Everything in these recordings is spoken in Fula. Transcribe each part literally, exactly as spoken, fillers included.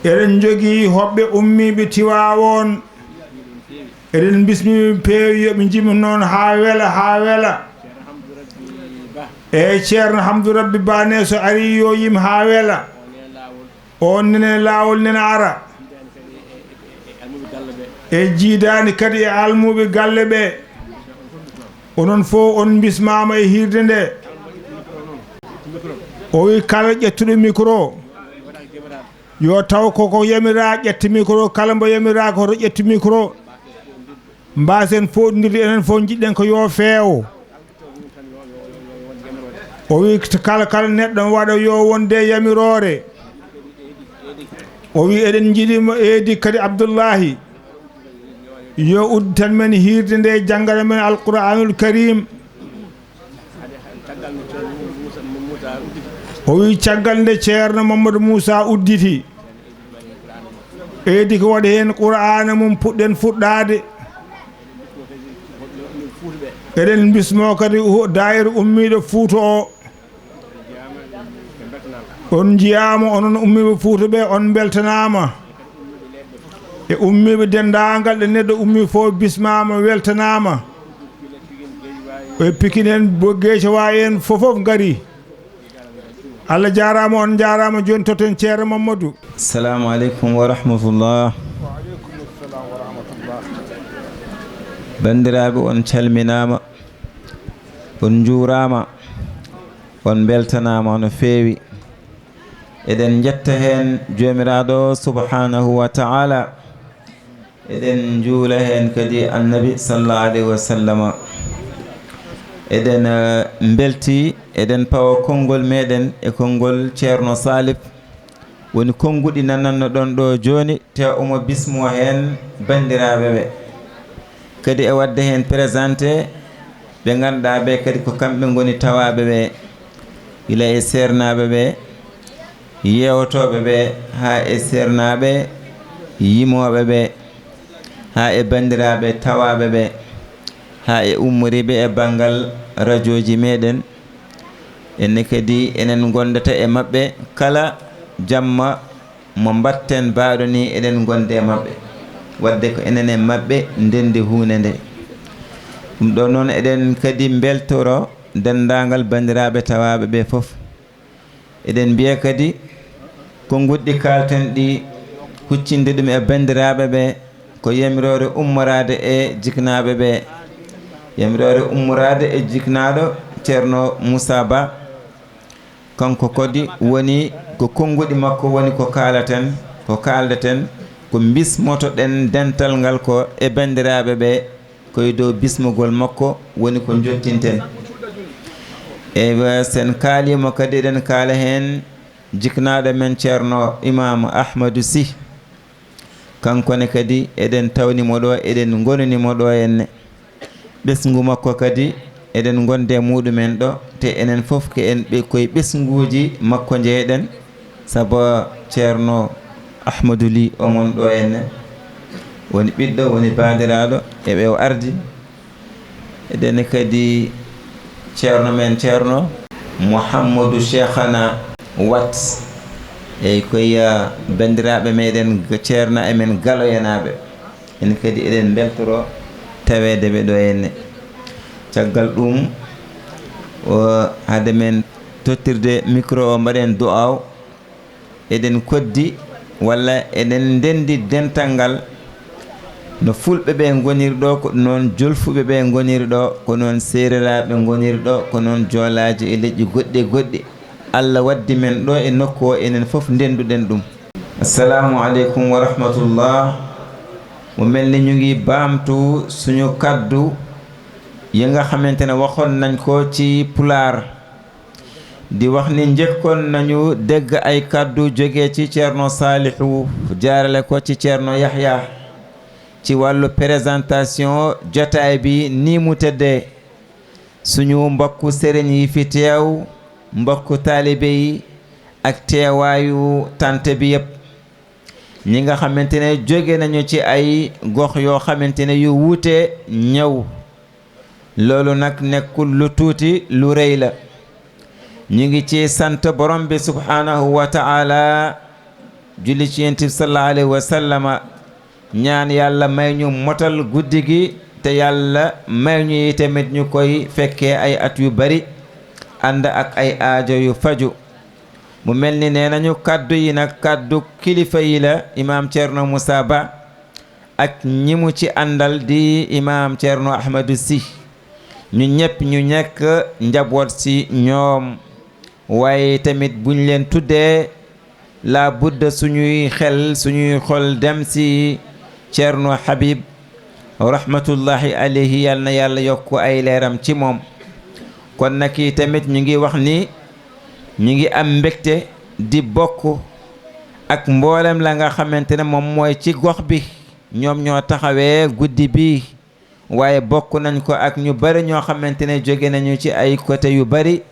Eɗen njogii hoɓɓe ummiiɓe Tiwaawoon. Eɗen mbismiiɓe peewi, yo ɓe njimu noon haa wela, haa wela. Eeyi, Ceerno Hamdu Rabbi Baane, so arii, yo yim haa wela. Oon nene laawol nena ara. E jiidaani kadi e almuuɓe galle ɓe. Onon fof on mbismaama e hiirde nde. O wi kala ƴettuɗo micro, yo taw koko yamiraa ƴetti micro, kala mbo yamiraa ko to ƴetti micro. Mbaasen fooɗondirde, enen fof njiɗɗen ko yo feewo. O wi kala, kala neɗɗo waɗa yo wonde yamiroore. O wi eɗen njiɗi mo eedi kadi Abdullahi. Yo udditan men hiirde nde, janngana men Alqur'aanul Kariim. O wi caggal nde Ceerno Mamadou Moussa udditi, eedi ko waɗi heen Qur'aana mum puɗɗen fuɗɗaade. Eɗen mbismoo kadi hu-, daayira ummiiɗo Fuuta o. On njiyaama, onon ummiiɓe Fuuta ɓe, on mbeltanaama. E ummiiɓe denndaangal ɗe neɗɗo ummii fof bismaama, weltanaama. E Pikin en, Bo Geecawaay en, fof fof ngari. Allah jaaraama, on njaaraama. Jooni totten Ceerno Mamadou. Assalamu aleykum wa rahmatullah. Banndiraaɓe, on calminaama, on njuuraama, on mbeltanaama no feewi. Eɗen njetta heen Joomiraaɗo subhaanahu wa ta'ala. Eɗen njuula heen kadi Annabi sallallahu alayhi wa sallama. Eɗen, eh, mbelti, eɗen pawa konngol meɗen e konngol Ceerno Salif. Woni konnguɗi nananno ɗon ɗo jooni, te omo bismo heen banndiraaɓe ɓe. Kadi e waɗde heen présenté ɓe ngannduɗaa ɓe kadi ko kamɓe ngoni tawaaɓe ɓe. Gila e seernaaɓe ɓe, yeewtooɓe ɓe, haa e seernaaɓe yimooɓe ɓe, haa e banndiraaɓe tawaaɓe ɓe, haa e ummoriiɓe e banngal rajooji meɗen. Enen kadi enen ngonndata e maɓɓe kala jamma mo mbaɗten baaɗo ni, eɗen ngondi e maɓɓe. Waɗde ko enen e maɓɓe ndenndi huunde nde. Ɗum ɗo noon eɗen kadi mbeltoro denndaangal banndiraaɓe tawaaɓe ɓe fof. Eɗen mbiya kadi ko nguɗɗi kaalten ɗi, huccinde ɗum e banndiraaɓe ɓe, ko yamiroore ummoraade e jiknaaɓe ɓe. Yamiroore ummoraade e jiknaaɗo Ceerno Moussa Ba. Kanko kadi woni ko konnguɗi makko woni ko kaalaten, ko kaaldeten, ko mbismotoɗen dental ngal ko e banndiraaɓe ɓe, ko e dow bismogol makko woni ko njottinten. Ewa, sen kaaliima kadi, eɗen kaala heen jiknaaɗo men Ceerno Imam Ahmadou Sy. Kanko ne kadi eɗen tawni mo ɗo, eɗen ngonani mo ɗo henne. Ɓesngu makko kadi eɗen ngondi e muɗumen ɗo, te enen fof ko en ɓe, koye ɓesnguuji makko njeyeɗen, sabu Ceerno Ahmadou Ly omon ɗo henne. Woni ɓiɗɗo, woni baandiraaɗo, e ɓe o ardi. Eɗen kadi ceerno men, Ceerno Mouhamadou Cheikhana Wat, eyi, ko e banndiraaɓe meɗen, ceerno e men galoyanaaɓe. En kadi eɗen mbeltoro taweede ɓe ɗo henne. Caggal ɗum, o, hade men tottirde micro o, mbaɗen du'aaw. Eɗen koddi walla eɗen ndenndi dental ngal, no Fulɓe ɓe ngoniri ɗo, ko noon Jolfuɓe ɓe ngoniri ɗo, ko noon Seereraaɓe ngoniri ɗo, ko noon Joolaaji e leƴƴi goɗɗi e goɗɗi. Allah waddi men ɗo e nokku o, enen fof ndennduɗen ɗum. Assalamu aleykum wa rahmatullah. Mu mel ni ñu ngi baamtu suñu kàddu yi nga xamante ne waxoon nañ ko ci pulaar. Di wax ni njëkkoon nañu dégg ay kàddu jóge ci Ceerno Saalihu, jaarale ko ci Ceerno Yaxya, ci wàllu présentation jotaay bi, ni mu tëddee. Suñu mbokku sëriñ yi fi teew, mbokku taalibe yi, ak teewaayu tànt bi yépp, ñi nga xamante ne jóge nañu ci ay gox yoo xamante ne yu wuute ñëw. Loolu nag nekkul lu tuuti, lu rëy la. Ñu ngi ci sant Borom bi subhaanahu wa ta'ala, julli ci Yonent bi sallallahu alayhi wa sallama, ñaan Yàlla may ñu motal guddi gi, te Yàlla may ñu yi tamit ñu koy fekkee ay at yu bari, ànd ak ay aajo yu faju. Mu mel ni nee nañu kàddu yi nag, kàddu kilifa yi la, Imaam Thierno Moussa Ba ak ñi mu ci àndal di Imaam Thierno Ahmadou Sy. Ñu ñépp ñu nekk njaboot ci ñoom, waaye tamit buñ leen tuddee, la budda suñuy xel, suñuy xol dem ci Thierno Habib, rahmatullahi alayhi, yal na Yàlla yokk ay leeram ci moom. Kon nag yi tamit ñu ngi wax ni ñu ngi am mbégte di bokk ak mboolem la nga xamante ne moom mooy ci gox bi. Ñoom ñoo taxawee guddi bi, waaye bokk nañ ko ak ñu bari ñoo xamante ne jóge nañu ci ay côté yu bari.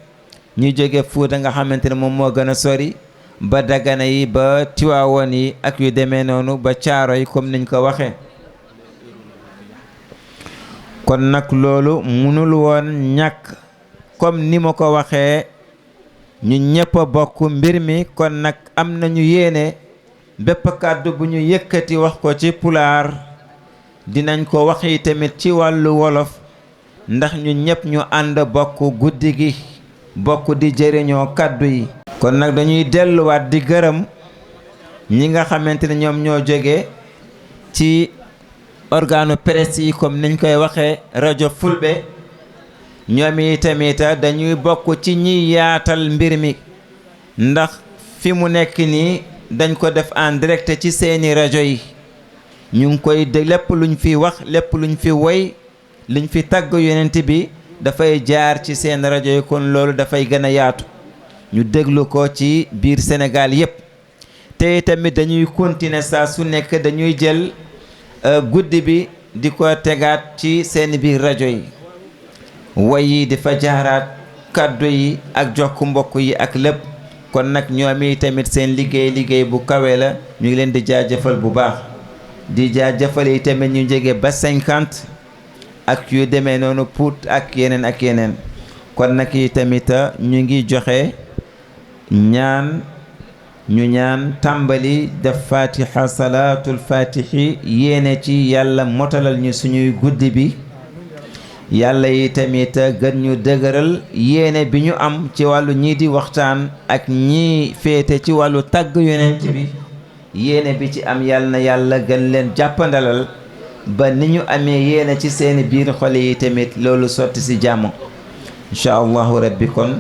Ñu jóge Fuuta nga xamante ne moom moo gën a sori, ba Dagana yi, ba Tiwaawoon yi ak yu demee noonu, ba Caaro yi, comme niñ ko waxee. Kon nag loolu mënul woon ñàkk, comme ni ma ko waxee, ñu ñépp a bokk mbir mi. Kon nag am nañu yéene bépp kàddu bu ñu yëkkati wax ko ci pulaar, dinañ ko wax yi tamit ci wàllu wolof, ndax ñu ñépp ñu ànd bokk guddi gi, bokk di jëriñoo kàddu yi. Kon nag dañuy delluwaat di gërëm ñi nga xamante ne ñoom ñoo jóge ci organu presse yi, comme niñ koy waxee, rajo Fulɓe. Ñoom itamit dañuy bokk ci ñiy yaatal mbir mi, ndax fi mu nekk nii dañ ko def en direct ci seeni rajo yi. Ñu ngi koy dégg, lépp luñ fi wax, lépp luñ fi woy, liñ fi tagg Yonent bi, dafay jaar ci seen rajo yi. Kon loolu dafay gën a yaatu, ñu déglu ko ci biir Sénégal yépp. Te tamit dañuy continuer, saa su nekk dañuy jël, euh, guddi bi di ko tegaat ci seen biir rajo yi, woy yi di fa jaaraat, kàddu yi ak jokk mbokk yi ak lépp. Kon nag ñoom yi tamit seen liggéey, liggéey bu kawe la. Ñu ngi leen di jaajëfal bu baax, di jaajëfal yi tamit ñu jóge ba cinquante ak yu demee noonu, Pout ak yeneen ak yeneen. Kon nag yi tamit ñu ngi joxe ñaan, ñu ñaan tàmbali def Fatiha, Salaatul Fatihi, yéene ci Yàlla motalal ñu suñuy guddi bi. Yàlla yi tamit gën ñu dëgëral yéene bi ñu am ci wàllu ñii di waxtaan ak ñii féete ci wàllu tagg Yonent bi. Yéene bi ci am, Yàlla na Yàlla gën leen jàppandalal, ba ni ñu amee yéene ci seeni biir xol yi tamit, loolu sotti ci jàmm. Incha Allahu Rabbi, kon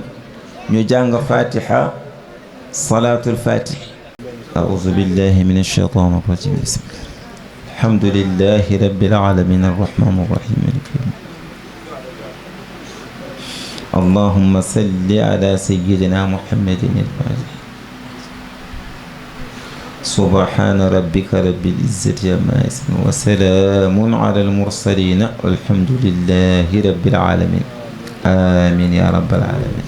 ñu jàng Fatiha, Salaatul Fatihi. أعوذ بالله من الشيطان الرجيم. بسم الله. الحمد لله رب العالمين، الرحمن الرحيم، مالك يوم الدين. اللهم صل على سيدنا محمد الفاتح. سبحان ربك رب العزة عما يصفون، وسلام على المرسلين، والحمد لله رب العالمين. آمين يا رب العالمين.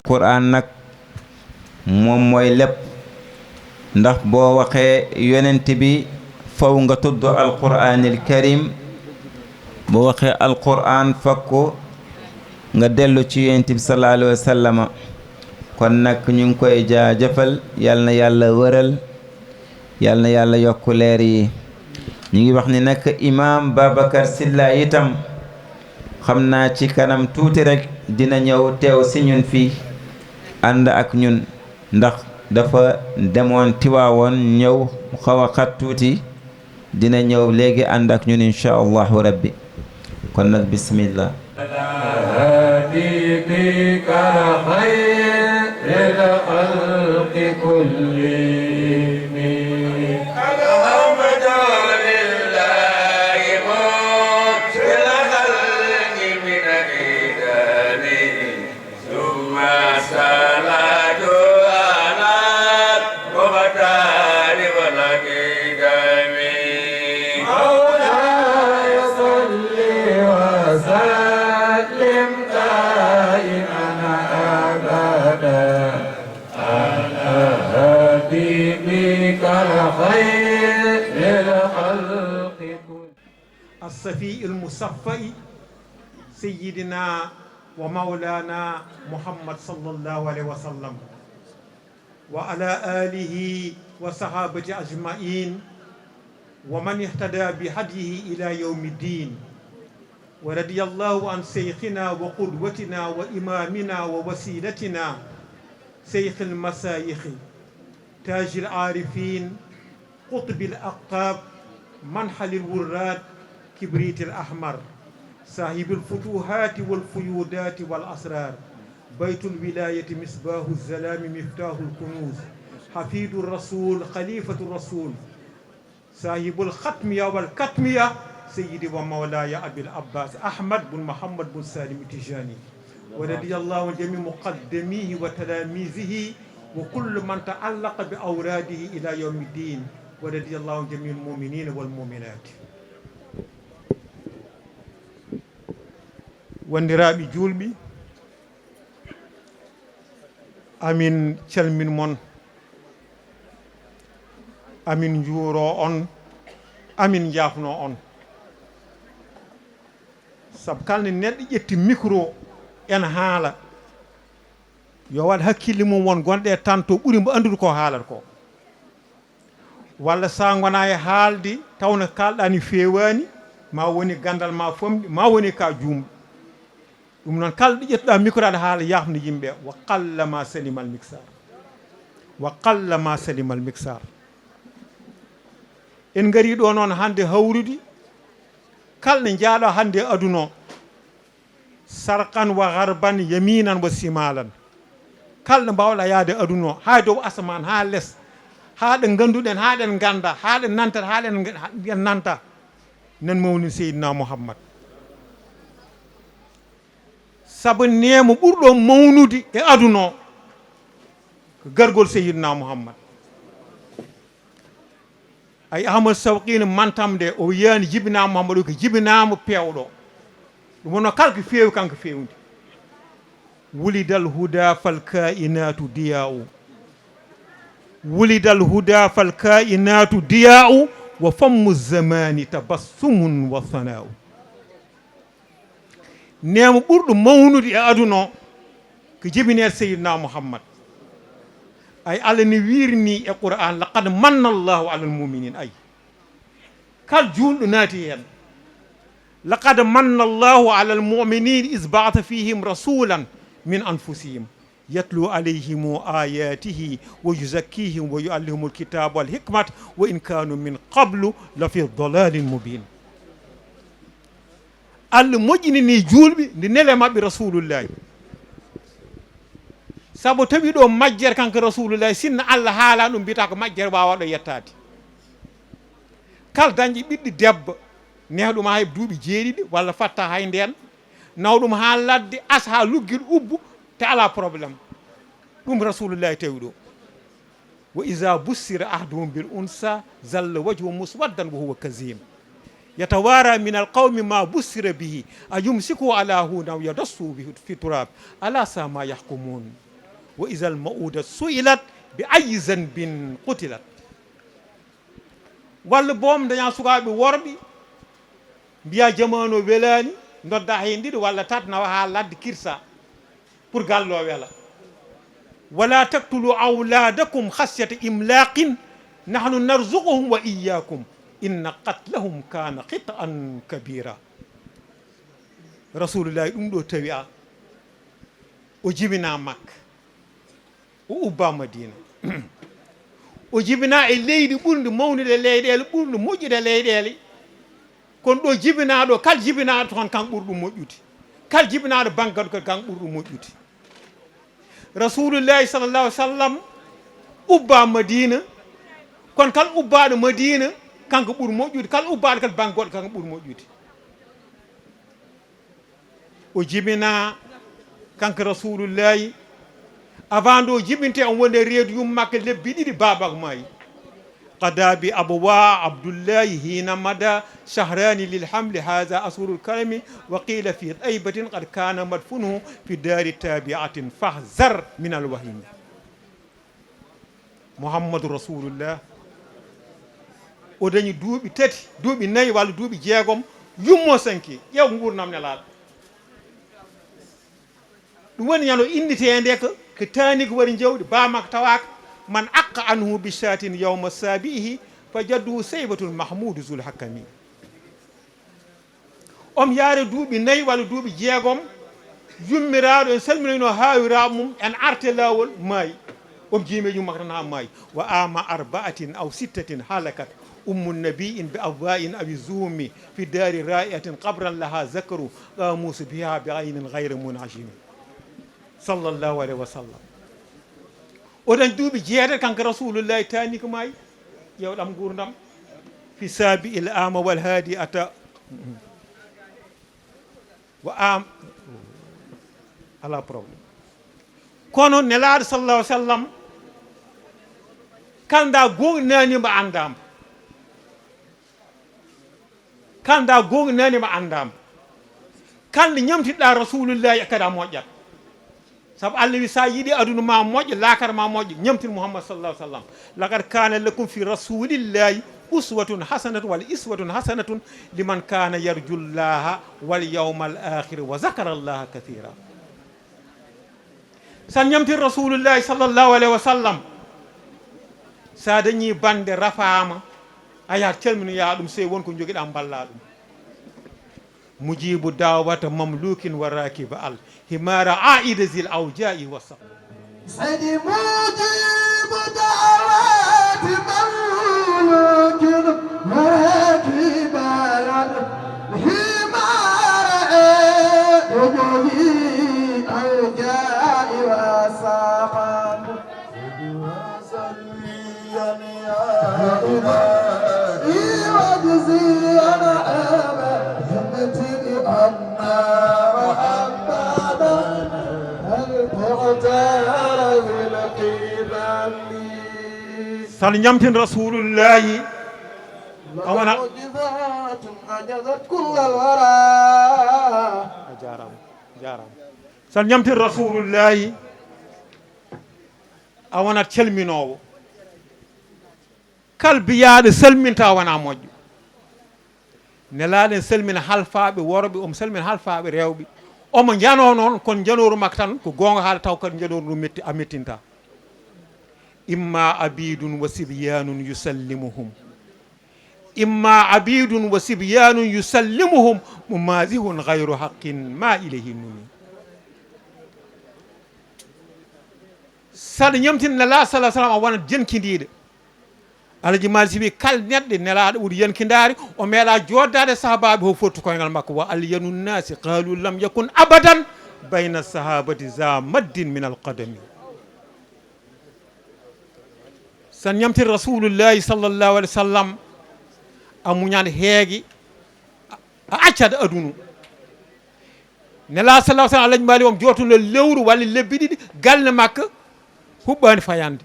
Quraan nag moom mooy lépp, ndax boo waxee Yonent bi, faw nga tudd Alquraanil Karim. Boo waxee Alquraan, fokk nga dellu ci Yonent bi sallallahu alayhi wa sallama. Kon nag ñu ngi koy jaajëfal, yal na Yàlla wëral, yal na Yàlla yokk leer yi. Ñu ngi wax ni nag Imaam Babacar Sylla itam, xam naa ci kanam tuuti rekk dina ñëw teew si ñun fii, ànd ak ñun, ndax Dafa demoon Tiwaawoon, ñëw mu xaw a xat tuuti, dina ñëw léegi ànd ak ñun, incha Allahu Rabbi. Kon nag, bismillah. هادي بك خير الخلق كلهم. الحمد لله، مبدي الخلق من القدم. ثم الصلاة على المختار والقدم. مولاي صل وسلم دائما أبدا على حبيبك الخير الخلق كل. الصفي المصفى سيدنا ومولانا محمد صلى الله عليه وسلم، وعلى آله وصحابته أجمعين، ومن اهتدى بهديه إلى يوم الدين. ورضي الله عن شيخنا وقدوتنا وإمامنا ووسيلتنا شيخ المشايخ، تاج العارفين، قطب الأقطاب، منحل الوراد، كبريت الأحمر، صاحب الفتوحات والفيوضات والأسرار، بيت الولاية، مصباح الظلام، مفتاح الكنوز، حفيد الرسول، خليفة الرسول، صاحب الختمية والكتمية، سيدي ومولاي أبي العباس أحمد بن محمد بن سالم التجاني. ورضي الله عن جميع مقدميه وتلاميذه وكل من تعلق بأوراده إلى يوم الدين. ورضي الله عن جميع المؤمنين والمؤمنات. Wondiraaɓe juulɓe, amin calmin mon, amin njuuro on, amin njaafno on. Sabu kala nde neɗɗo ƴetti micro, ena haala, yo waɗ hakkille mum won gonɗo e tanto ɓuri mbo anndude ko haalata ko. Walla sa ngona e haalde, tawno kalɗa ni feewani, ma woni gandal ma famɗi, ma woni ka juumɗo. Ɗum noon, kala ɗo ƴettuɗa micro aɗa haala, yafno yimɓe, wa qalla ma salima al miksar. Wa qalla ma salima al miksar. En ngari ɗo noon hannde hawrude, kala ɗo njaaɗo hannde e aduna o, sarqan wa gharban, yaminan wa simalan. Kala ɗo mbawɗa yaade aduna o, haa dow asamaan, haa les, haa ɗo ngannduɗen, haa ɗen ngannda, haa ɗen nantata, haa ɗen, ɗen nanta, nan mawnin Seydina Muhammad. Sabu neema ɓurɗo mawnude e aduna o, ko gargol Seydina Muhammad. Ay Ahmad Sawqi no mantam nde, o wiyaani jibinaama Muhammadu, ko jibinaama peewɗo. Ɗum wonno kala ko feewi, kanko feewndi. Wulidal huda fal kainatu diya'u. Wulidal huda fal kainatu diya'u, wa fammu zamani tabassumun wa sana'u. Neema ɓurɗo mawnude e aduna o, ko jibinee Seydina Muhammad. Ay, Allah ne wiirni e Qur'an, "Laqad manna Allahu alal mu'minin." Ay, kal juulɗo naati heen. "Laqad manna Allahu alal mu'minin iz ba'atha fihim rasulan min anfusihim yatlu alayhim ayatihi wa yuzakkihim wa yuallimuhumul kitaba wal hikmata wa in kanu min qablu la fi dalalin mubin." Allah moƴƴinini juulɓe nde nele maɓɓe Rasulullahi. Sabu tawi ɗo majjere kanko Rasulullahi, sinno Allah haala ɗum, mbiyata ko majjere wawa ɗo yettaade. Kal dañƴo ɓiɗɗo debbo, neha ɗum haa heɓa duuɓi jeeɗiɗi walla fatta hay ndeen, nawa ɗum haa ladde, as haa luggel ubbu, te ala problème. Ɗum Rasulullahi tawi ɗo. "Wa iza bussira ahaduhum bil unsa zalla wajhu muswaddan wa huwa kazim. Yatawara min al qawmi ma bussira bihi ayumsiku ala huna aw yadassu bihi fi turab. Ala sa ma yahkumun. Wa iza al mauda su'ilat bi ayyi zanbin qutilat." Walla boom daña sukaaɓe worɓe, mbiya jamaanu o welaani, nodda heen ɗiɗo walla tata, nawa haa ladde kirsa pour galle o wela. "Wala taqtulu awladakum khashyata imlaqin, nahnu narzuquhum wa iyyakum, inna qatlahum kana khit'an kabira." Rasulullahi ɗum ɗo tawi a, o jibina Makka. O ubba Madina. O jibinaa e leydi ɓurndi mawnude leyɗeele, ɓurndi moƴƴude leyɗeele. Kono ɗo jibinaa ɗo, kala jibinaaɗo toon, kan ɓuri ɗum moƴƴude. Kala jibinaaɗo banngal kadi, kan ɓuri ɗum moƴƴude. Rasulullahi sallallahu alaihi wasallam ubba Madina, kono kala ubbaaɗo Madina, kanko ɓuri moƴƴude. Kala ubbaaɗo kadi bannge goɗɗo, kanko ɓuri moƴƴude. O jibinaa, kanko Rasulullahi, avant nde o jibinte, omo woni e reedu yumma makko lebbi ɗiɗi, baaba makko maayi. قضى بأبواء عبد الله حين مضى شهران للحمل، هذا أشهر الكرم، وقيل في طيبة قد كان مدفونه في دار تابعة فاحذر من الوهم. Muhammadu Rasulullah, o dañi duuɓi tati, duuɓi nayi walla duuɓi jeegom, yummo sanki. Ƴeew nguurndam Nelaaɗo. Ɗum woni ñande o inniteende ko, ko taani ko waɗi jawdi, baaba makko tawaaka. من عق عنه بشاة يوم سابعه فجده شيبة محمود ذو الحكم. Omo yaare duuɓi nayi walla duuɓi jeegom, yummiraaɗo en salminoyno haawiraaɓe mum en arte laawol, maayi. Omo jiimi e yumma tan haa maayi. وعام أربعة أو ستة هلكت أم النبي بأبواء أو زوم في دار رائعة قبرا لها ذكر قاموس بها بعين غير منعجم. Sallallahu alaihi wasallam. O dañi duuɓi jeetati kanko Rasulullahi, taani ko maayi. Ƴeewɗam nguurndam. في سابع العام والهادي عشر. Wa am, alaa problème. Kono Nelaaɗo sallallahu alaihi wasallam, kala nde a goongɗinaani mo, anndaa mo. Kala nde a goongɗinaani mo, anndaa mo. Kala nde ñamtinɗaa Rasulullahi kadi, a moƴƴat. Sabu Allah wi, so a yiɗi aduna ma moƴƴa, laakara ma moƴƴa, ñamtin Muhammad sallallahu alaihi wasallam. لقد كان لكم في رسول الله أسوة حسنة، ولا أسوة حسنة لمن كان يرجو الله واليوم الآخر وذكر الله كثيرا. So a ñamtin Rasulullahi sallallahu alaihi wasallam, so a dañi bannde, rafaama, a yahat calminoya ɗum, sey won ko njogiɗaa mballa ɗum. مجيب دعوة مملوك وراكب الحمار عائد ذي الأوجاع والسقم. سيدي مجيب دعوات مملوك وراكب الحمار عائد ذي الأوجاع والسقم. صليا يا إلهي واجزيا أبدا عنا محمدا المختار ذي القبل. So a ñamtin Rasulullahi, a wona معجزات عجزت كل الورى. A jaaraama, jaaraama. So a ñamtin Rasulullahi, a wonat calminoowo. Kala biyaaɗo salminta wona moƴƴo. Nelaaɗo en salmina halfaaɓe worɓe, omo salmina halfaaɓe rewɓe. Omo njanoo noon, kono njanooru makko tan ko goonga haala, taw kadi njanooru ndu metti, a mettinta. إما عبيد وصبيان يسلمهم، إما عبيد وصبيان يسلمهم، ممازح غير حق ما إليه نمي. So aɗa ñamtina Nelaaɗo sallallahu alaihi wasallam, a wonat jankindiiɗo. Alhaji Malick Sy wi, kala neɗɗo Nelaaɗo ɓuri yankindaare, o meeɗa jooɗdaade sahaabaaɓe, o fotti koyngal makko, وألين الناس قالوا لم يكن أبدا بين الصحابة ذا مد من القدم. So a ñamtin Rasulullahi sallallahu alaihi wasallam, a muñat heege, a, a accat aduna. Nelaaɗo sallallahu alaihi wasallam, Alhaji Malick, omo jooɗono lewru walla lebbi ɗiɗi, galle makko huɓɓaani fayande.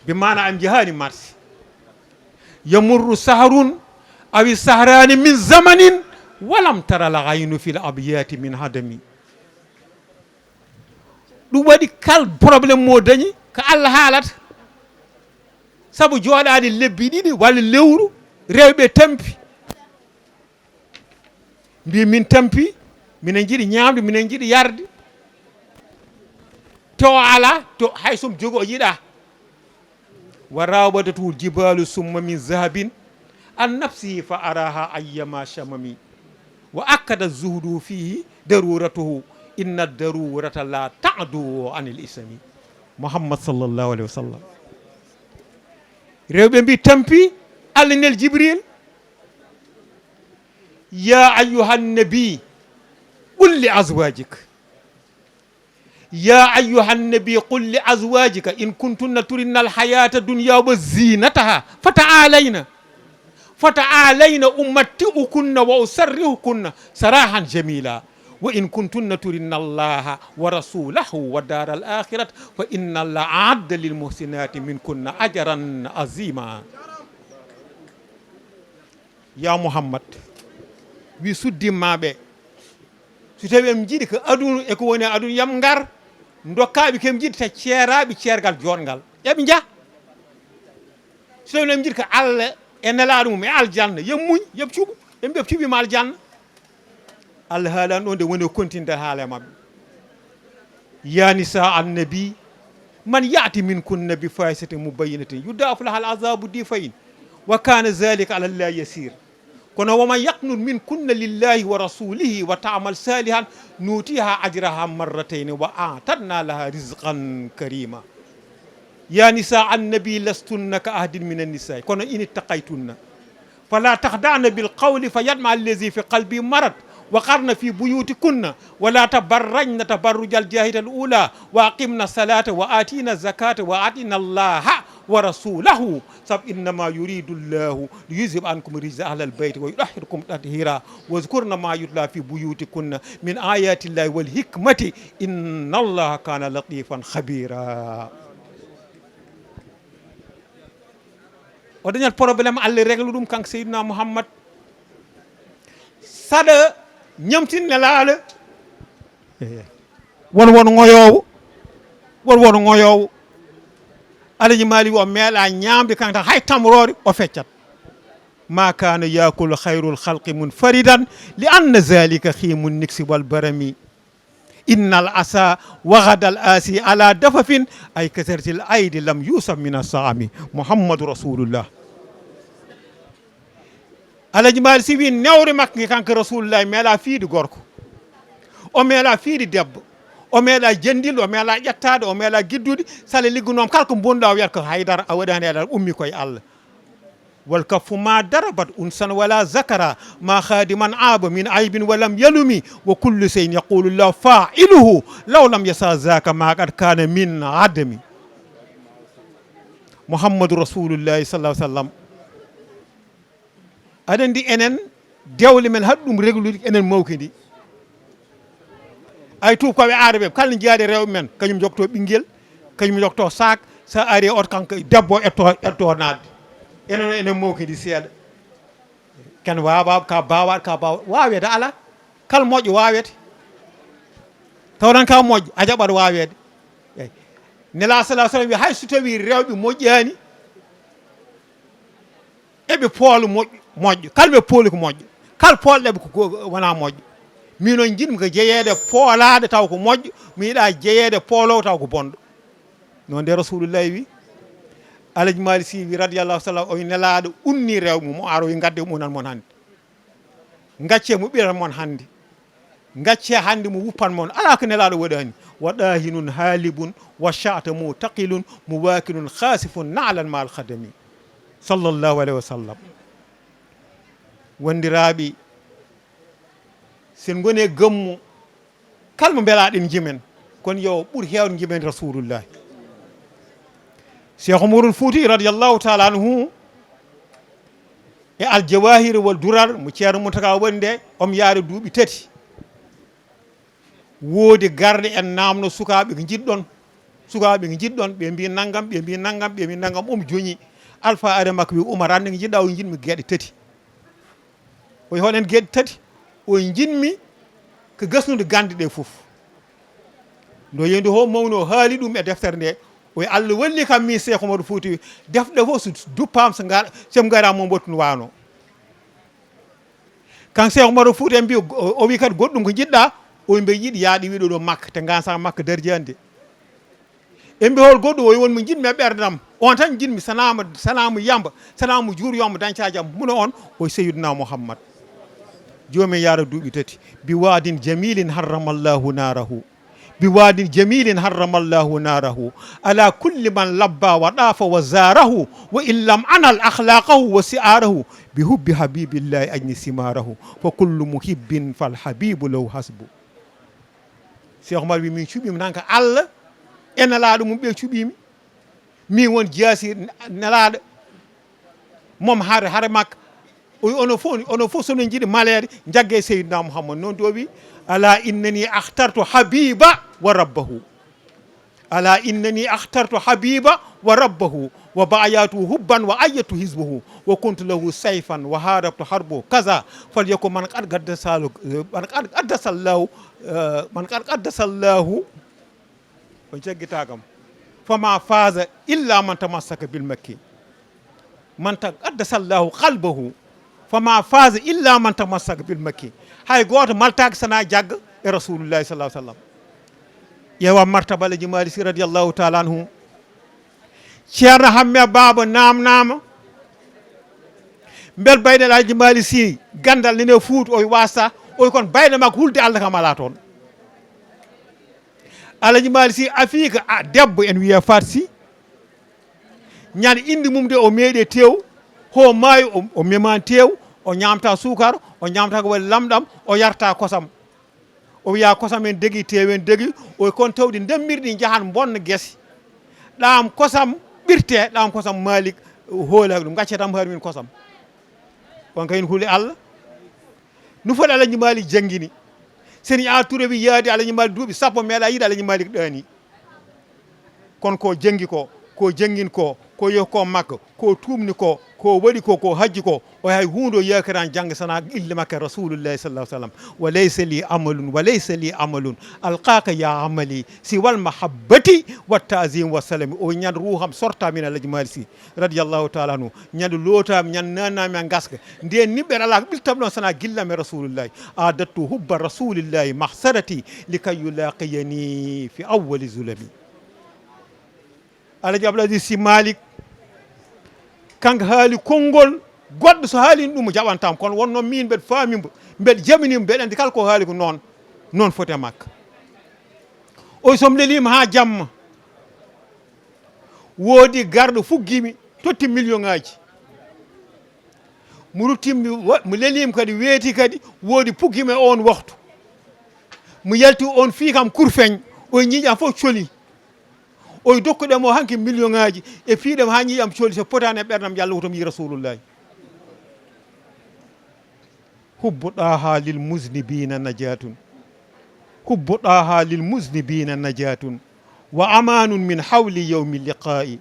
Bi maana, omo jehaani marché. يمر شهر أو شهران من زمن ولم تر العين في الأبيات من هدم. Ɗum waɗi kala problème mo dañi, ko Allah haalata. Sabu jooɗaade lebbi ɗiɗi walla lewru, rewɓe tampi. Mbi min tampi, minen njiɗi ñaamde, minen njiɗi yarde. To o alaa, to hay so omo jogii o yiɗaa. وراودته الجبال ثم من ذهب عن نفسه فأراها أيما شمم. وأكد الزهد فيه ضرورته، إن الضرورة لا تعدو عن الإسم. Muhammad sallallahu alaihi wasallam. Rewɓe mbi tampi, Allah nel Jibril. Ya ayyuhan nabi, qul li azwajik. Ya ayyuhan nabi, qul li azwajika in kuntunna turidna alhayata dunya wa zinataha fata'alayna. Fata'alayna umatti'ukunna wa usarrihukunna sarahan jamila. Wa in kuntunna turidna allaha wa rasulahu wa dara al akhirata fa inna allaha a'adda lil muhsinati minkunna ajran azima. Ya Muhammad, wi suddimmaɓe, so tawi en jiiɗi ko aduna e ko woni e aduna, yam ngar dokkaɓe koɓe jiiɗi, ta ceeraɓe ceergal joɗgal, eɓe jah. So tawi en jiiɗi ko Allah e nelaɗo mum e aljanna, yam muñ, yam cuɓu, en ɓe cuɓima aljanna. Allah haalani ɗo nde woni o kontinde haala e maɓɓe. Ya nisa annabi, man ya'ti minkunna bi fahishatin mubayyinatin yudha'af laha al azabu difayn wa kana zalika ala allahi yasir. Kono wa man yaqnut minkunna lillahi wa rasulihi wa ta'mal salihan nutiha ajraha marratayni wa a'tadna laha rizqan karima. Ya nisa annabi lastunna ka ahadin min annisai kono in ittaqaytunna fala takhda'na bil qawli fa yatma allazi fi qalbi marad wa qarna fi buyutikunna wa la tabarrajna tabarrujal jahiliyati al ula wa aqimna salata wa atina zakata wa atina allaha wa rasulahu sab innama yuridu llahu li yuzhiba ankum rijsa ahlal bayti wa yutahhirakum tathira wa zkurna ma yutla fi buyutikunna min ayati llahi wal hikmati inna allaha kana latifan khabira. O dañat problème, Allah régla ɗum kanko Seydina Muhammad. Saɗa ñamtin nelaaɗo. Won won ŋoyoowo, won won ŋoyoowo. Alaji Maali wi o meeɗa ñaamde kanko tan hay tamroore o feccat. Ma kana yakulu khayrul khalqi munfaridan li anna zalika khimun niksi wal barami. Innal asa wagadal asi ala dafafin ay kasartil aydi lam yusaf min asami. Muhammadu rasulullah. Alaji Maali si wi newre makko nge kanko rasulullah meeɗa fiide gorko, o meeɗa fiide debbo, o meeɗa jendilde, o meeɗa ƴettaade, o meeɗa giddude. Sala liggunoom kala ko bonɗa o wiyata ko haydara a waɗani haydara, ummi koye Allah. Wal kaffu ma darabat unsan wala zakara ma khadiman aba min aybin wa lam yalumi wa kullu shay'in yaqulu llahu fa'iluhu law lam yasha zaka ma qad kana min adami. Muhammadu rasulullahi sallallahu alaihi wasallam. Aɗa anndi enen dewle men haɗi ɗum reglude enen mawki ndi. Ay tuubakooɓe aaraɓe kala ne jeyaade rewɓe men kañum jogto ɓinngel, kañum jogto saak. So ari e oto kanko debbo etto etto naatde. Enen o enen mawki ndi seeɗa. Ken waawaa ka baawaaɗo ka baawa waaweede alaa. Kala moƴƴo waaweede. Taw tan ka moƴƴo a jaɓat waaweede. Eyi. Nela sallallahu alaihi wasallam wi hay so tawi rewɓe moƴƴaani eɓe poola moƴƴo moƴƴo kala ɓe pooli ko moƴƴo kala poolɗeɓe ko wona moƴƴo. Min noon jiɗmi ko jeyeede poolaaɗo taw ko moƴƴo mi yiɗa jeyeede pooloowo taw ko bonɗo. Noon de rasulullahi wi. Alaji Maali si wi radiyallahu sallam o nelaaɗo unni rewɓe mum o aroyi gadde munan mon hannde. Gacce mo ɓiran mon hannde. Gacce hannde mo wuppan mon alaa ko nelaaɗo waɗani. Wa ɗahinun haalibun wa sha'ta mutaqilun muwakilun khasifun na'lan ma'al khadami. Sallallahu alaihi wasallam. Wondiraaɓe, sen ngoni e gammu kala mo mbelaɗen jimen kono yo ɓur hewde jimen rasulullahi. Cheikh Umarul Fouti radiyallahu taala anhu e aljawahir wal durar mo ceerno muntaka wonde om yaari duuɓi tati. Woodi garɗe en namno sukaaɓe ko jiɗɗon, sukaaɓe ko jiɗɗon ɓe mbi nangam ɓe mbi nangam ɓe mbi nangam um joñi. Alpha are makko wi Umar ande ko jiɗɗa o jiɗmi geɗe tati. O wi hoɗen geɗe tati o jiɗmi ko gasnude gande ɗe fof. Ndo yendi ho mawni o haali ɗum e deftere nde o wi Allah walli kam min Cheikh Oumar Fouti defɗe fof so duppama so ngar sem gara mo mbottun wano. Kan Cheikh Oumar Fouti en mbi o wi kadi goɗɗum ko jiɗɗa o wi mbe yiɗi yaaɗi wiɗo ɗo makka te gansa makka darjande. E mbi hol goɗɗo o won mo jiɗmi e ɓerdam on tan jiɗmi sanama sanama yamba sanama juur yomba dañca jam muno on o seyyiduna mouhammad. Joomi yaara duuɓi tati bi waadin jamilin harramallahu narahu بواد جميل حرم الله ناره على كل من لبى وطاف وزاره، وإن لم أنل أخلاقه وشعاره، بحب حبيب الله أجن ثماره، فكل محب فالحبيب له حسب. Cheikh Omar wi, min cuɓiima tan ko Allah e Nelaaɗo mum, ɓe cuɓiimi. Min won jaasi Nelaaɗo, mom hare, hare makka. O wi, onon fof, onon fof, so onon njiɗi maleede, njagge Seydina Muhammad. Noon de o wi, ألا إنني اخترت حبيبا وربه. ألا إنني اخترت حبيبا وربه، وبايعته حبا وأيدت حزبه، وكنت له سيفا وحاربت حربه كذا، فليكن من قد قدس، من قد قدس الله، من قد قدس الله. O jaggitaa kam. فما فاز إلا من تمسك بالمكي، من قدس الله قلبه، فما فاز إلا من تمسك بالمكي. Hay gooto maltaaki sanaa jagga e Rasulullahi sallallahu alaihi wasallam. Ƴeewa martaba Alaji Malik Si radiyallahu taala anhu. Ceerno Hamme Baaba naamnaama, mbel bayɗe Alaji Malik Si ganndal nene Fuuta, o wi waasta, o wi kon bayɗe makko hulde Allah kam alaa toon. Alaji Malik Si afiika, a, debbo en wiya Faat Si. Ñande inde mum de o meeɗe teew, ho maayi o, o memaani teew, o ñaamta suukar, o ñaamta ko waɗi lamɗam, o yarta kosam. O wiya kosam en degi, teew en degi, o wi kon tawdi ndemmirɗi njahan mbonna gese. Ɗaam kosam ɓirte, ɗaam kosam Malik hoolaaki ɗum, ngacce tan hari min kosam. On kay en huli Allah. No foti Alaji Malik janngini. Seni a Touré wi yaadi Alaji Malik duuɓi sappo meeɗa yiide Alaji Malik ɗaani. Kono ko janngi ko, ko janngin ko, ko yehi ko Makka, ko tuumni ko, ko waɗi ko, ko hajji ko, o hay huunde o yaakirani jannga sana ille makko Rasulullahi sallallahu alaihi wasallam. وليس لي عمل، وليس لي عمل ألقاك يا عملي سوى المحبة والتعظيم والسلام. O ñande ruuham sorta min Alaji Malik Si radiyallahu taala anhu. Ñande lootaami, ñande naannaami e ngaska. Nden niɓɓere alaa ko ɓiltam ɗon sana gillam e Rasulullahi. أعددت حب رسول الله محسرتي لكي يلاقيني في أول ظلمي. Alaji Abdul Aziz Si Malik, kanko haali konngol, goɗɗo so haalino ɗum, o jaɓantaama. Kono wonno min mbeɗa faami mbo, mbeɗa jaɓini mbo, mbeɗa anndi kala ko haali ko noon, noon foti e makko. O wi, so mi leliima haa jamma, woodi garɗo fuggimi, totti million ŋaaji. Mi rutti, mi wa-, mi leliima kadi, weeti kadi, woodi puggimi e oon waktu. Mi yalti, oon fii kam kurfeñ, o wi ñiiƴam fof coli. O wi, dokkuɗen mo hanki million ŋaaji, e fii ɗam haa ñiiƴam coli, so potaani e ɓernam, Yalla wuto mi yi Rasulullahi. حب طه للمذنبين نجاة، حب طه للمذنبين نجاة، وأمان من هول يوم اللقاء.